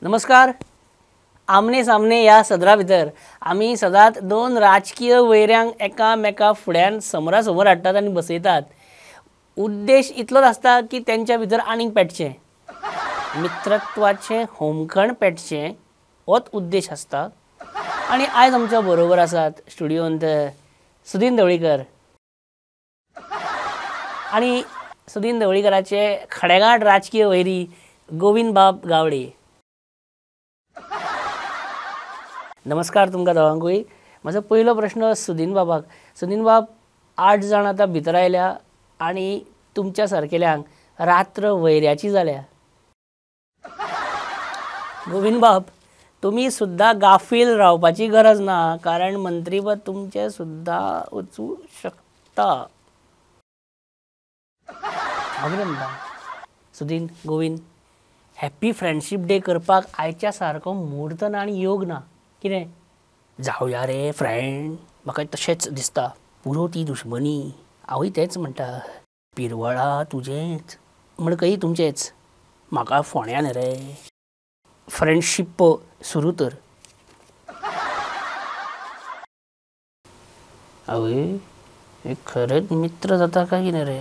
नमस्कार. आमने सामने ह्या सदरा भितर आमी सदांच दोन राजकीय वैऱ्यांक एकामेका फुड्यान समोरासमोर हाडटात आनी बसयतात. उद्देश इतलोच आसता की तेंच्या भितर आनीक पेटचें, मित्रत्वाचें होमखण पेटचें, होच उद्देश आसता. आनी आयज आमच्या बरोबर आसात स्टुडियोंत सुदीन ढवळीकर आनी सुदीन ढवळीकराचे खडेगांठ राजकीय वैरी गोविंद बाब गावडे. नमस्कार तुमकां दोगांकूय. म्हजो पयलो प्रश्न सुदीन बाबाक. सुदीन बाब, 8 जाण आतां भितर आयल्या आनी तुमच्या सारकेल्यांक रात्र वैऱ्याची जाल्या. गोविंद बाब, तुमी सुद्दां गाफील रावपाची गरज ना, कारण मंत्रीपद तुमचें सुद्दां वचूं शकता. हांव कितें म्हणटा Sudin, Govind, happy friendship day करपाक आयच्या सारको म्हूर्त ना आनी योग ना. कितें जावया रे फ्रेंड, म्हाका तशेंच दिसता. पुरो ती दुश्मनी. हांवूय तेंच म्हणटा, पिरवळा तुजेंच मडकय तुमचेंच, म्हाका फोण्या न्ही रे. फ्रेंडशीप सुरू तर. आवय, हे खरेंच मित्र जाता काय कितें रे?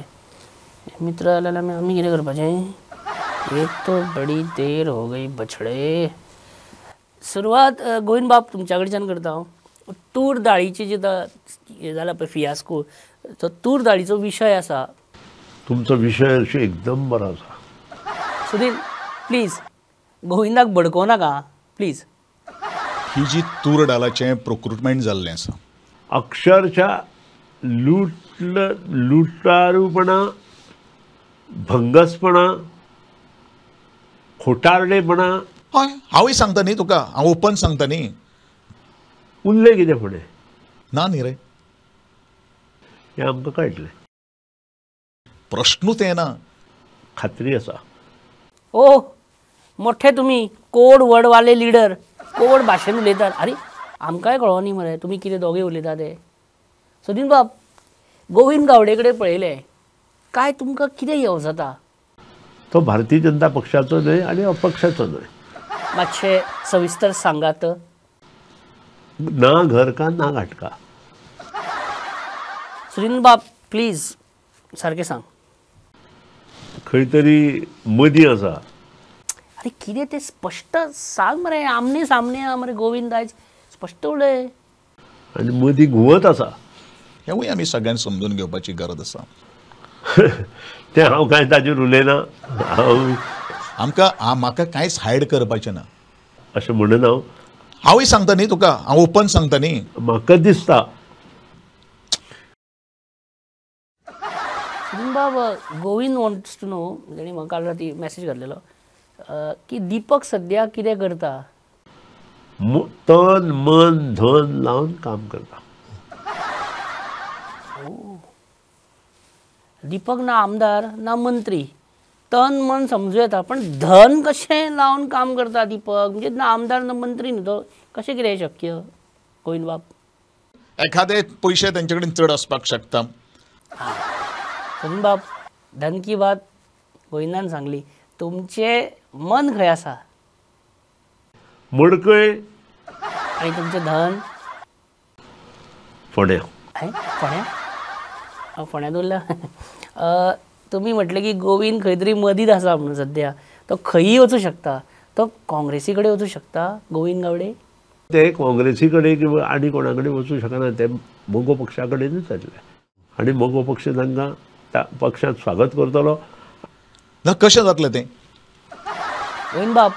मित्र जाल्यार आमी कितें करपाचें? एक तो बडी देर हो गई बछडे. सुरवात गोविंद बाब तुमच्या कडच्यान करता हांव. तूर दाळीची जी हें जाला पळय फियास्को, तो तूर दाळीचो विशय आसा. तुमचो विशय अशी एकदम बरो आसा. सुदीन प्लीज गोविंदाक बडकोव नाका प्लीज. ही जी तूर दाळाचें प्रोक्रुटमेंट जाल्लें आसा, अक्षरशः लुटारूपणा, भंगसपणा, खोटारडेपणा. हय, हांवूय सांगता न्ही तुका, हांव ओपन सांगता न्ही. उरलें कितें फुडें ना न्ही रे, हें आमकां कळटलें. प्रश्नूच येना. खात्री आसा. ओ मोठे तुमी कोड वर्डवाले लिडर, कोड भाशेन उलयतात. आरे आमकांय कळो न्ही मरे तुमी कितें दोगूय उलयतात ते. सुदीन बाब, गोविंद गावडे कडेन पळयलें काय तुमकां कितें येवजता? तो भारतीय जनता पक्षाचो न्हय आनी अपक्षाचो न्हय. मातशें सविस्तर सांगात. ना घर का ना घाट का. सुदीन बाब प्लीज सारकें सांग. खंय तरी मदीं आसा. अरे कितें तें स्पश्ट सांग मरे. आमने सामने आहा मरे गोविंद, आयज स्पश्ट उलय. आनी मदीं घुंवत आसा. हेंवूय आमी सगळ्यांक समजून घेवपाची गरज आसा. तें हांव कांय ताजेर उलयना. हांव आमकां म्हाका कांयच हायड करपाचें ना अशें म्हणून हांव हांवूय सांगता न्ही तुका, हांव ओपन सांगता न्ही. म्हाका दिसता बाब, गोविंद वॉन्ट्स टू नो, तेणी म्हाका काल राती मॅसेज घातलेलो की दीपक सद्या कितें करता? तन मन धन लावन काम करता. दीपक ना आमदार ना मंत्री, तन मन समजू येता, पण धन कशें लावन काम करता दीपक? म्हणजे ना आमदार ना मंत्री न्ही तो, कशें कितें शक्य गोविंद बाब? एखादे पयशे तेंचे कडेन चड आसपाक शकता. सुदीन बाब, धन की बात गोविंदान सांगली, तुमचें मन खंय आसा? मडकय. आनी तुमचें धन? फोंड्या. फोंड्या? फोंड्या दवरला. तुमी म्हटलें की गोविंद खंय तरी मदींच आसा म्हणून सद्या, तो खंयी वचूं शकता. तो काँग्रेसी कडेन वचूं शकता गोविंद गावडे? ते काँग्रेसी कडेन किंवा आनी कोणा कडेन वचूं शकना, ते मगो पक्षा कडेनूच जातले आनी मगो पक्ष तांकां त्या पक्षांत स्वागत करतलो. ना कशें जातलें तें? गोविंद बाब,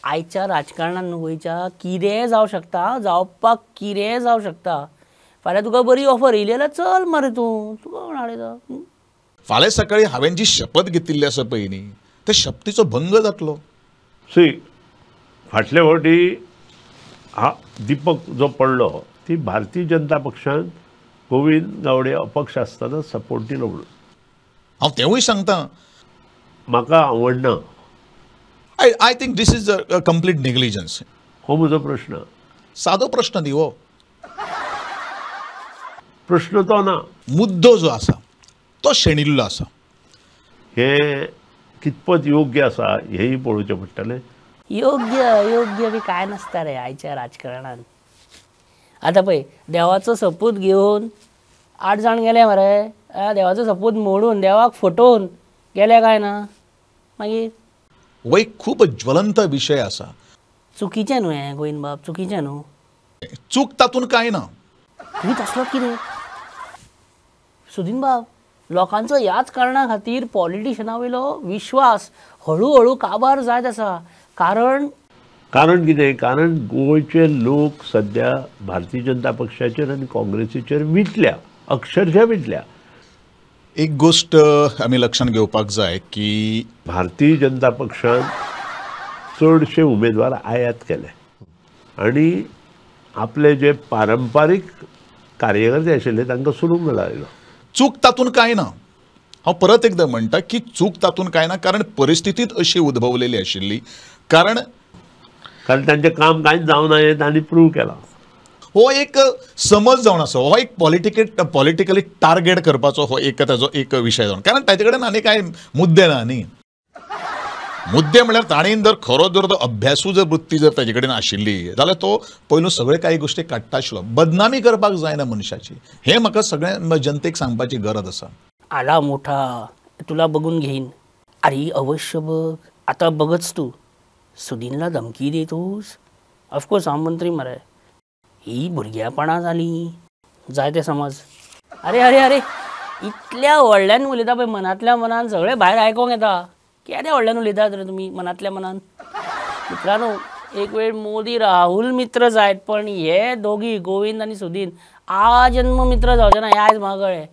आयच्या राजकारणान गोंयच्या कितेंय जावं शकता, जावपाक कितेंय जावं शकता. फाल्यां तुका बरी ऑफर येयली जाल्यार चल मरे तूं, तुका कोण आडयता? फाल्यां सकाळी हांवें जी शपथ घेतिल्ली आसा पळय न्ही, त्या शपथीचो भंग जातलो. सी, फाटले फावटी हा दीपक जो पडलो ती भारतीय जनता पक्षान गोविंद गावडे अपक्ष आसतना सपोर्ट दिलो म्हणून. हांव तेंवूय सांगता, म्हाका आवडना. I think this is a complete negligence. हो म्हजो प्रश्न. सादो प्रश्न न्ही हो. प्रश्न तो ना, मुद्दो जो आसा तो शेणिल्लो आसा. हें कितपत योग्य आसा हेंय पळोवचें पडटलें. योग्य अयोग्य बी काय नासता रे आयच्या राजकारणान. आतां पळय देवाचो सपूत घेवन 8 जाण गेले मरे, देवाचो सपूत मोडून देवाक फटोवन गेले काय ना? मागीर हो एक खूब ज्वलंत विशय आसा. चुकीचें न्हू हें गोविंद बाब, चुकीचें न्हू. चूक तातूंत कांय ना. तुमी तसलो कितें सुदीन बाब, लोकांचो ह्याच कारणा खातीर पॉलिटिशना वयलो विश्वास हळूहळू काबार जायत आसा. कारण कारण कितें? कारण गोंयचे लोक सद्या भारतीय जनता पक्षाचेर आनी काँग्रेसीचेर विटल्या, अक्षरशः विटल्या. एक गोष्ट आमी लक्षांत घेवपाक जाय की भारतीय जनता पक्षान चडशे उमेदवार आयात केले आनी आपले जे पारंपारीक कार्यकर्ते आशिल्ले तांकां सुरूंग लायलो. चूक तातूंत कांय ना. हांव परत एकदां म्हणटा की चूक तातूंत कांय ना, कारण परिस्थितीच अशी उद्भवलेली आशिल्ली. कारण कारण तांचें काम कांयच जावना हें तांणी प्रूव केलां. हो एक समज जावन आसा, हो एक पॉलिटिकली टार्गेट करपाचो हो एक ताजो एक विशय जावन, कारण ताचे कडेन आनी कांय मुद्दे ना न्ही. मुद्दे म्हळ्यार ताणें जर खरो जर तो अभ्यासू जर वृत्ती जर ताजे कडेन आशिल्ली जाल्यार तो पयलू सगळे कांय गोश्टी काडटा आशिल्लो. बदनामी करपाक जायना मनशाची, हें म्हाका सगळ्या जनतेक सांगपाची गरज आसा. आला मोठा तुला बघून घेईन. अरे अवश्य बघ, आता बघच तू. सुदीनला धमकी देतोस? ऑफकोर्स हांव मंत्री मरे. ही भुरग्यापणां जाली जाय ते समज. अरे अरे अरे इतल्या व्हडल्यान उलयता पळय, मनांतल्या मनान सगळें भायर आयकोंक येता. केद्या व्हडल्यान उलयतात रे तुमी मनांतल्या मनान. मित्रांनो, एक वेळ मोदी राहुल मित्र जायत, पण हे दोगी गोविंद आनी सुदीन आजन्म मित्र जावचे ना हें आयज म्हाका कळ्ळें.